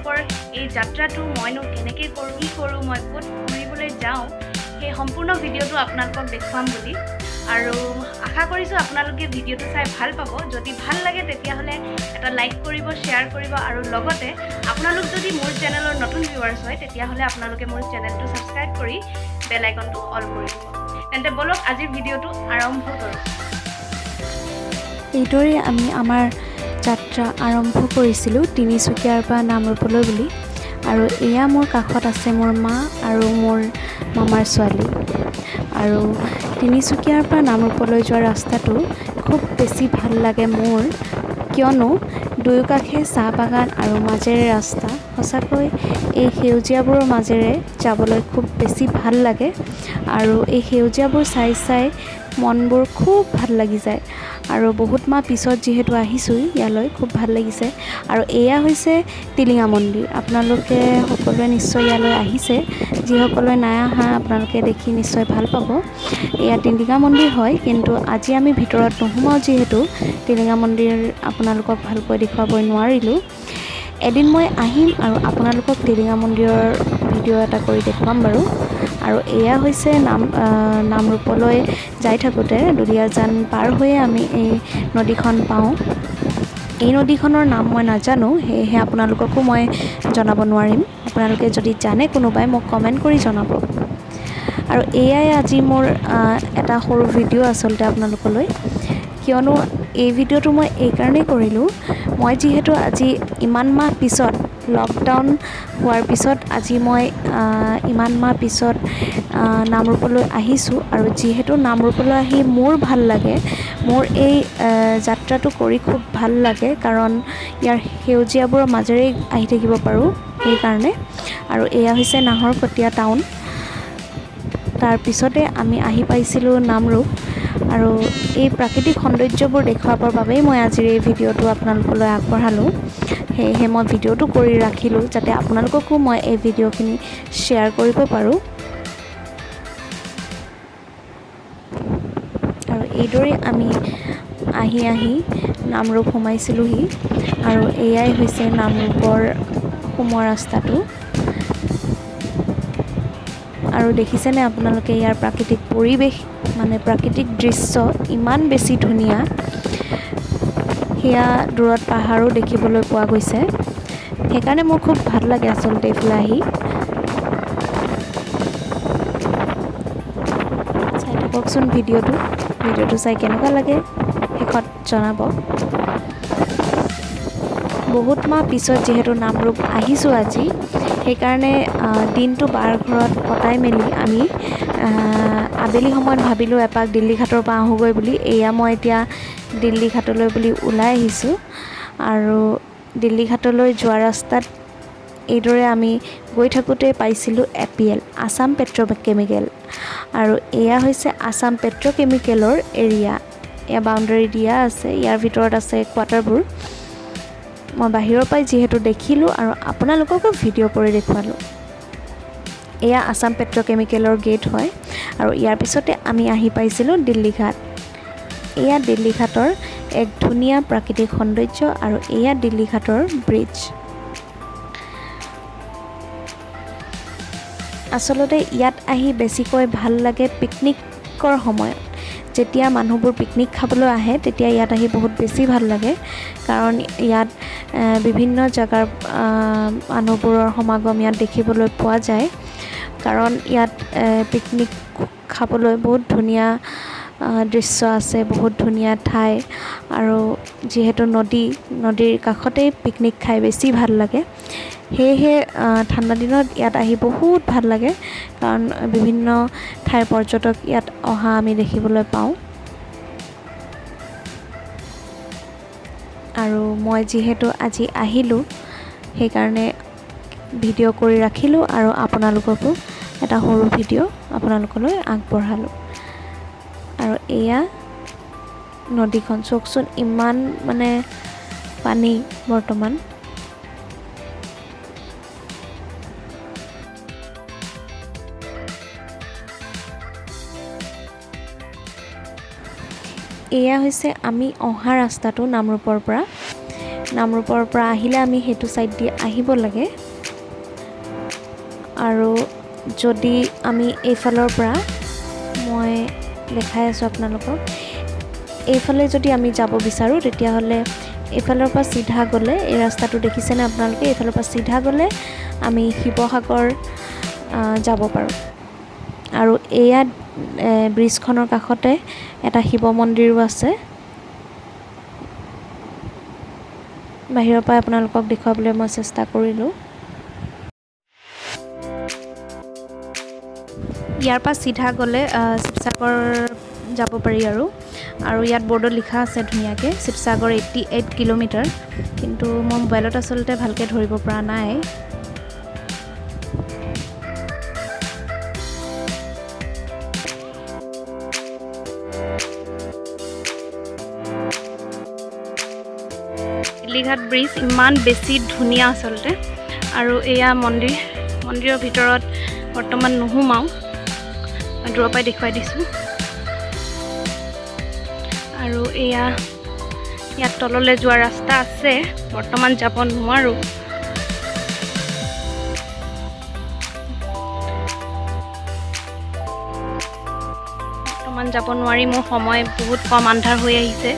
নামৰূপৰ এই যাত্ৰাটো মইনো কেনেকৈ কৰোঁ, কি কৰোঁ, মই ক'ত ফুৰিবলৈ যাওঁ, সেই সম্পূৰ্ণ ভিডিঅ'টো আপোনালোকক দেখুৱাম বুলি। আৰু আশা কৰিছোঁ আপোনালোকে ভিডিঅ'টো চাই ভাল পাব। যদি ভাল লাগে, তেতিয়াহ'লে এটা লাইক কৰিব, শ্বেয়াৰ কৰিব আৰু লগতে আপোনালোক যদি মোৰ চেনেলৰ নতুন ভিউৱাৰ্ছ হয়, তেতিয়াহ'লে আপোনালোকে মোৰ চেনেলটো ছাবস্ক্ৰাইব কৰি বেল আইকনটো অল কৰি দিব। তেন্তে ব'লক, আজিৰ ভিডিঅ'টো আৰম্ভ কৰোঁ। এইদৰেই আমি আমাৰ যাত্ৰা আৰম্ভ কৰিছিলোঁ তিনিচুকীয়াৰ পৰা নামৰূপলৈ বুলি। আৰু এয়া মোৰ কাষত আছে মোৰ মা আৰু মোৰ মামাৰ ছোৱালী। আৰু তিনিচুকীয়াৰ পৰা নামৰূপলৈ যোৱা ৰাস্তাটো খুব বেছি ভাল লাগে মোৰ, কিয়নো দুয়োকাষে চাহ বাগান আৰু মাজেৰে ৰাস্তা। সঁচাকৈ এই সেউজীয়াবোৰৰ মাজেৰে যাবলৈ খুব বেছি ভাল লাগে আৰু এই সেউজীয়াবোৰ চাই চাই মনবোৰ খুব ভাল লাগি যায়। আৰু বহুত মাহ পিছত যিহেতু আহিছোঁ ইয়ালৈ, খুব ভাল লাগিছে। আৰু এয়া হৈছে টিলিঙা মন্দিৰ। আপোনালোকে সকলোৱে নিশ্চয় ইয়ালৈ আহিছে। যিসকলে নাই অহা, আপোনালোকে দেখি নিশ্চয় ভাল পাব। এয়া টিলিঙা মন্দিৰ হয়, কিন্তু আজি আমি ভিতৰত নোসোমাওঁ, যিহেতু টিলিঙা মন্দিৰ আপোনালোকক ভালকৈ দেখুৱাবই নোৱাৰিলোঁ। এদিন মই আহিম আৰু আপোনালোকক টিলিঙা মন্দিৰৰ ভিডিঅ' এটা কৰি দেখুৱাম বাৰু। আৰু এয়া হৈছে নামৰূপলৈ যাই থাকোঁতে দুলীয়াজান পাৰ হৈয়ে আমি এই নদীখন পাওঁ। এই নদীখনৰ নাম মই নাজানো, সেয়েহে আপোনালোককো মই জনাব নোৱাৰিম। আপোনালোকে যদি জানে কোনোবাই, মোক কমেণ্ট কৰি জনাব। আৰু এয়াই আজি মোৰ এটা সৰু ভিডিঅ' আচলতে আপোনালোকলৈ, কিয়নো এই ভিডিঅ'টো মই এইকাৰণেই কৰিলোঁ, মই যিহেতু আজি ইমান মাহ পিছত, লকডাউন হোৱাৰ পিছত আজি মই ইমান মাহ পিছত নামৰূপলৈ আহিছোঁ। আৰু যিহেতু নামৰূপলৈ আহি মোৰ ভাল লাগে, মোৰ এই যাত্ৰাটো কৰি খুব ভাল লাগে, কাৰণ ইয়াৰ সেউজীয়াবোৰৰ মাজেৰেই আহি থাকিব পাৰোঁ, সেইকাৰণে। আৰু এয়া হৈছে নাহৰকটীয়া টাউন। তাৰপিছতে আমি আহি পাইছিলোঁ নামৰূপ। আৰু এই প্ৰাকৃতিক সৌন্দৰ্যবোৰ দেখুৱাবৰ বাবেই মই আজিৰ এই ভিডিঅ'টো আপোনালোকলৈ আগবঢ়ালোঁ। সেয়েহে মই ভিডিঅ'টো কৰি ৰাখিলোঁ, যাতে আপোনালোককো মই এই ভিডিঅ'খিনি শ্বেয়াৰ কৰিব পাৰোঁ। আৰু এইদৰেই আমি আহি আহি নামৰূপ সোমাইছিলোঁহি। আৰু এয়াই হৈছে নামৰূপৰ সোমোৱা ৰাস্তাটো। আৰু দেখিছেনে আপোনালোকে ইয়াৰ প্ৰাকৃতিক পৰিৱেশ, মানে প্ৰাকৃতিক দৃশ্য ইমান বেছি ধুনীয়া। সেয়া দূৰত পাহাৰো দেখিবলৈ পোৱা গৈছে। সেইকাৰণে মোৰ খুব ভাল লাগে আচলতে এইফালে আহি। চাই থাককচোন ভিডিঅ'টো। ভিডিঅ'টো চাই কেনেকুৱা লাগে শেষত জনাব। বহুত মাহ পিছত যিহেতু নামৰূপ আহিছোঁ আজি, সেইকাৰণে দিনটো বাৰ ঘৰত কটাই মেলি আমি আবেলি সময়ত ভাবিলোঁ এপাক দিল্লী ঘাটৰ পৰা আহোঁগৈ বুলি। এয়া মই এতিয়া দিল্লী ঘাটলৈ বুলি ওলাই আহিছোঁ। আৰু দিল্লী ঘাটলৈ যোৱা ৰাস্তাত এইদৰে আমি গৈ থাকোঁতে পাইছিলোঁ এপিএল, আছাম পেট্ৰ'কেমিকেল। আৰু এয়া হৈছে আছাম পেট্ৰ'কেমিকেলৰ এৰিয়া। এয়া বাউণ্ডেৰী দিয়া আছে, ইয়াৰ ভিতৰত আছে কোৱাৰ্টাৰবোৰ। মই বাহিৰৰ পৰাই যিহেতু দেখিলোঁ আৰু আপোনালোককো ভিডিঅ' কৰি দেখুৱালোঁ। এয়া আছাম পেট্ৰ'কেমিকেলৰ গেট হয়। আৰু ইয়াৰ পিছতে আমি আহি পাইছিলোঁ দিল্লী ঘাট। এয়া দিল্লী ঘাটৰ এক ধুনীয়া প্ৰাকৃতিক সৌন্দৰ্য আৰু এয়া দিল্লী ঘাটৰ ব্ৰিজ। আচলতে ইয়াত আহি বেছিকৈ ভাল লাগে পিকনিকৰ সময়ত। যেতিয়া মানুহবোৰ পিকনিক খাবলৈ আহে, তেতিয়া ইয়াত আহি বহুত বেছি ভাল লাগে, কাৰণ ইয়াত বিভিন্ন জেগাৰ মানুহবোৰৰ সমাগম ইয়াত দেখিবলৈ পোৱা যায়। কাৰণ ইয়াত পিকনিক খাবলৈ বহুত ধুনীয়া দৃশ্য আছে, বহুত ধুনীয়া ঠাই। আৰু যিহেতু নদীৰ কাষতেই পিকনিক খাই বেছি ভাল লাগে, সেয়েহে ঠাণ্ডা দিনত ইয়াত আহি বহুত ভাল লাগে, কাৰণ বিভিন্ন ঠাইৰ পৰ্যটক ইয়াত অহা আমি দেখিবলৈ পাওঁ। আৰু মই যিহেতু আজি আহিলোঁ, সেইকাৰণে ভিডিঅ' কৰি ৰাখিলোঁ আৰু আপোনালোককো এটা সৰু ভিডিঅ' আপোনালোকলৈ আগবঢ়ালোঁ। আৰু এয়া নদীখন চাওকচোন, ইমান মানে পানী বৰ্তমান। এয়া হৈছে আমি অহা ৰাস্তাটো নামৰূপৰ পৰা। নামৰূপৰ পৰা আহিলে আমি সেইটো ছাইড দি আহিব লাগে। আৰু যদি আমি এইফালৰ পৰা, মই দেখাই আছোঁ আপোনালোকক, এইফালে যদি আমি যাব বিচাৰোঁ তেতিয়াহ'লে এইফালৰ পৰা চিধা গ'লে, এই ৰাস্তাটো দেখিছেনে আপোনালোকে, এইফালৰ পৰা চিধা গ'লে আমি শিৱসাগৰ যাব পাৰোঁ। আৰু এয়া ব্ৰিজখনৰ কাষতে এটা শিৱ মন্দিৰো আছে। বাহিৰৰ পৰা আপোনালোকক দেখুৱাবলৈ মই চেষ্টা কৰিলোঁ। ইয়াৰ পৰা চিধা গ'লে শিৱসাগৰ যাব পাৰি। আৰু আৰু ইয়াত বৰ্ডত লিখা আছে ধুনীয়াকৈ শিৱসাগৰ 88 কিলোমিটাৰ, কিন্তু মই মোবাইলত আচলতে ভালকৈ ধৰিব পৰা নাই। দিল্লীঘাট ব্ৰিজ ইমান বেছি ধুনীয়া আচলতে। আৰু এয়া মন্দিৰ, মন্দিৰৰ ভিতৰত বৰ্তমান নোসোমাওঁ, দূৰৰ পৰাই দেখুৱাই দিছোঁ। আৰু এয়া ইয়াত তললৈ যোৱা ৰাস্তা আছে, বৰ্তমান যাব নোৱাৰোঁ। বৰ্তমান যাব নোৱাৰি, মোৰ সময় বহুত কম, আন্ধাৰ হৈ আহিছে।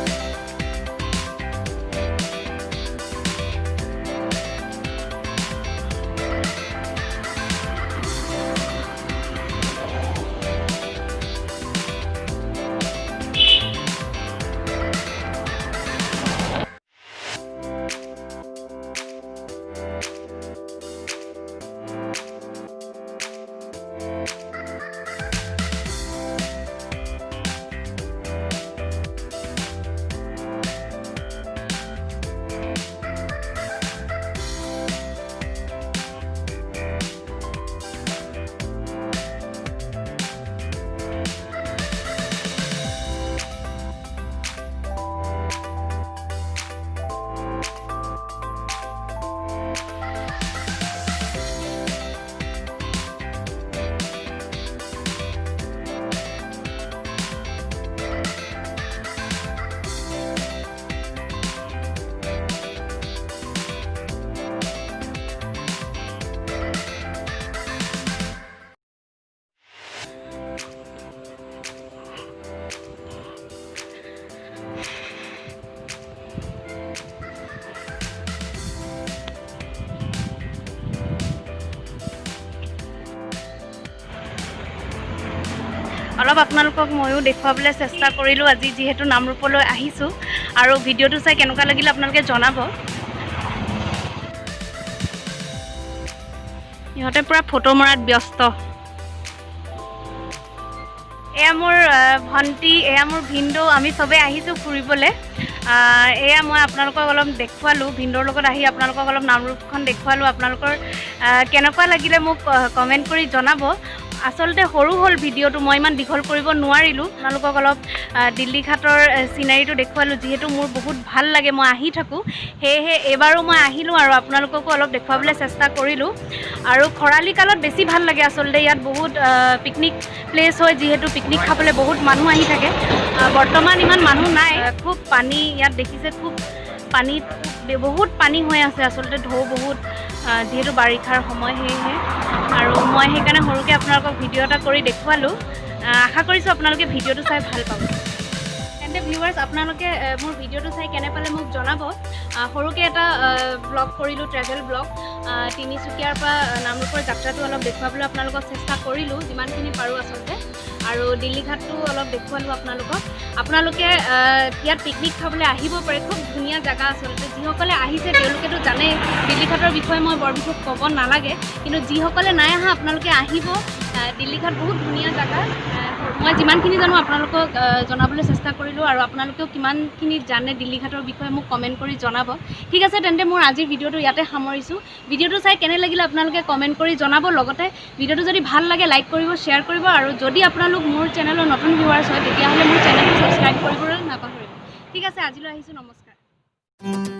অলপ আপোনালোকক ময়ো দেখুৱাবলৈ চেষ্টা কৰিলোঁ আজি, যিহেতু নামৰূপলৈ আহিছোঁ। আৰু ভিডিঅ'টো চাই কেনেকুৱা লাগিলে আপোনালোকে জনাব। ইহঁতে পূৰা ফটো মৰাত ব্যস্ত। এয়া মোৰ ভণ্টি, এয়া মোৰ ভিনদেউ, আমি চবেই আহিছোঁ ফুৰিবলৈ। এয়া মই আপোনালোকক অলপ দেখুৱালোঁ, ভিনদেউৰ লগত আহি আপোনালোকক অলপ নামৰূপখন দেখুৱালোঁ। আপোনালোকৰ কেনেকুৱা লাগিলে মোক কমেণ্ট কৰি জনাব। আচলতে সৰু হ'ল ভিডিঅ'টো, মই ইমান দীঘল কৰিব নোৱাৰিলোঁ। আপোনালোকক অলপ দিল্লীঘাটৰ চিনাৰীটো দেখুৱালোঁ, যিহেতু মোৰ বহুত ভাল লাগে, মই আহি থাকোঁ, সেয়েহে এইবাৰো মই আহিলোঁ আৰু আপোনালোককো অলপ দেখুৱাবলৈ চেষ্টা কৰিলোঁ। আৰু খৰালি কালত বেছি ভাল লাগে আচলতে, ইয়াত বহুত পিকনিক প্লেচ হয়, যিহেতু পিকনিক খাবলৈ বহুত মানুহ আহি থাকে। বৰ্তমান ইমান মানুহ নাই, খুব পানী ইয়াত দেখিছে, খুব পানীত বহুত পানী হৈ আছে আচলতে, ঢৌ বহুত, যিহেতু বাৰিষাৰ সময় সেয়েহে। আৰু মই সেইকাৰণে সৰুকৈ আপোনালোকক ভিডিঅ' এটা কৰি দেখুৱালোঁ। আশা কৰিছোঁ আপোনালোকে ভিডিঅ'টো চাই ভাল পাব। তেন্তে ভিউৱাৰ্ছ, আপোনালোকে মোৰ ভিডিঅ'টো চাই কেনে পালে মোক জনাব। সৰুকৈ এটা ব্লগ কৰিলোঁ, ট্ৰেভেল ব্লগ। তিনিচুকীয়াৰ পৰা নামৰূপৰ যাত্ৰাটো অলপ দেখুৱাবলৈ আপোনালোকক চেষ্টা কৰিলোঁ যিমানখিনি পাৰোঁ আচলতে। আৰু দিল্লীঘাটটো অলপ দেখুৱালোঁ আপোনালোকক। আপোনালোকে ইয়াত পিকনিক খাবলৈ আহিব পাৰে, খুব ধুনীয়া জেগা আচলতে। যিসকলে আহিছে তেওঁলোকেতো জানেই দিল্লীঘাটৰ বিষয়ে, মই বৰ বিশেষ ক'ব নালাগে, কিন্তু যিসকলে নাই অহা আপোনালোকে আহিব। দিল্লীঘাট বহুত ধুনীয়া জেগা। মই যিমানখিনি জানো আপোনালোকক জনাবলৈ চেষ্টা কৰিলোঁ, আৰু আপোনালোকেও কিমানখিনি জানে দিল্লীঘাটৰ বিষয়ে মোক কমেণ্ট কৰি জনাব। ঠিক আছে, তেন্তে মোৰ আজিৰ ভিডিঅ'টো ইয়াতে সামৰিছোঁ। ভিডিঅ'টো চাই কেনে লাগিলে আপোনালোকে কমেণ্ট কৰি জনাব, লগতে ভিডিঅ'টো যদি ভাল লাগে লাইক কৰিব, শ্বেয়াৰ কৰিব, আৰু যদি আপোনালোক মোৰ চেনেলৰ নতুন ভিউৱাৰ্ছ হয় তেতিয়াহ'লে মোৰ চেনেলটো ছাবস্ক্ৰাইব কৰিবলৈ নাপাহৰিব। ঠিক আছে, আজিলৈ আহিছোঁ, নমস্কাৰ।